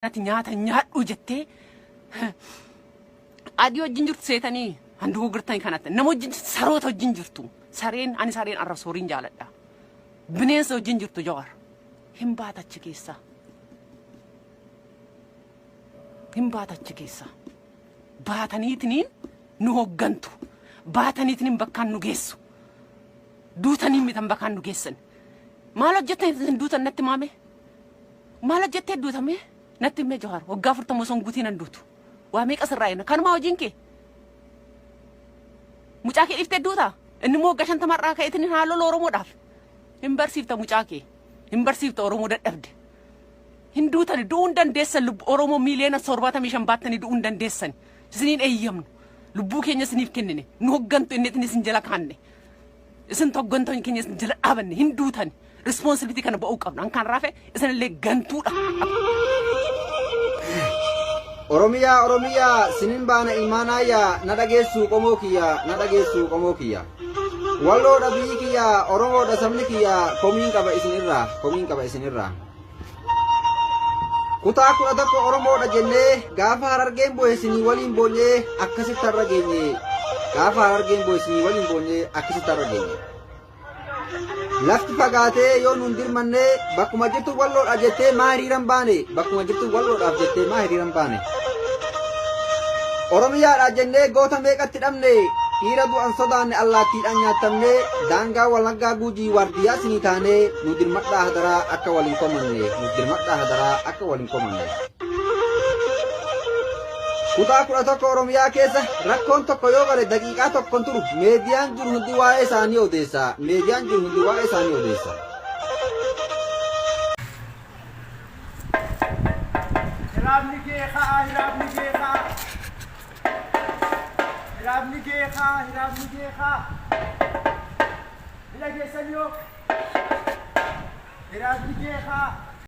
Ati nyaata nyaadhu jettee adii wajjin jirtu seetanii handuu gurgurtan kanatti nama wajjin saroota wajjin jirtu sareen ani sareen arrabsu horiin jaaladha bineensa wajjin jirtu Jawar hin baata achi keessaa hin baata achi keessaa baataniitiniin nu hoggantu baataniitiniin bakkaan nu geessu duutanii mitan bakkaan nu geessan maal hojjettan isin duutan natti maame Maal hojjettee duuta mee? Natti himee Jawaar. Waggaa 40 osoo hin guutiin hin duutu. Waa meeqa sirraa eegna? Kanumaa hojiin kee? Mucaa kee dhiiftee duuta? Inni immoo waggaa 50 irraa ka'eetiin haa lolu Oromoodhaaf. Hin barsiifta mucaa kee. Hin barsiifta Oromoo dadhabde. Hin duutani du'uu hin dandeessan lubbu Oromoo miiliyoona 75 baattanii du'uu hin dandeessan. Isiniin eeyyamnu. Lubbuu keenya isiniif kennine. Nu hoggantu inni isin jala kaanne. Isin hoggantoonni keenya isin jala dhaabanne hin duutani. Responsibility kana ba'uu qabna. An kan raafe isinillee gantuudha. Oromiyaa Oromiyaa sinin baana ilmaan aayyaa na dhageessuu qomoo kiyya na dhageessuu qomoo kiyya. Walloodha biyyi kiyya Oromoodha sabni kiyya komiin qaba isinirraa komiin qaba isinirraa. Kutaa 11 Oromoodha jennee gaafa Harargeen bu'e isinii waliin boonyee akkasitti har'a geenye. Gaafa Harargeen bu'e isinii waliin boonyee akkasitti har'a geenye. Lafti fagaatee yoo nuun dirmannee bakkuma jirtu walloodha jettee maa hiriiran baane bakkuma jirtu walloodhaaf jettee maa hiriiran baane. Oromiyaadha jennee goota meeqatti dhabne dhiira du'an sodaanne allaattiidhaan nyaattamne daangaa Wallaggaa Guujii waardiyyaa isinii taanee nu dirmadhaa hadaraa akka wal hin komanne nu dirmadhaa hadaraa akka wal hin komanne. Kutaa 11 Oromiyaa keessa rakkoon tokko yoo gale daqiiqaa tokkon turu meediyaan jiru hundi waa'ee isaanii odeessa meediyaan jiru hundi waa'ee isaanii odeessa. Hiraabni gee ka'a, hiraabni gee ka'a. Hiraabni gee ka'a, hiraabni gee ka'a. Ni dhageessan yoo? Hiraabni gee ka'a.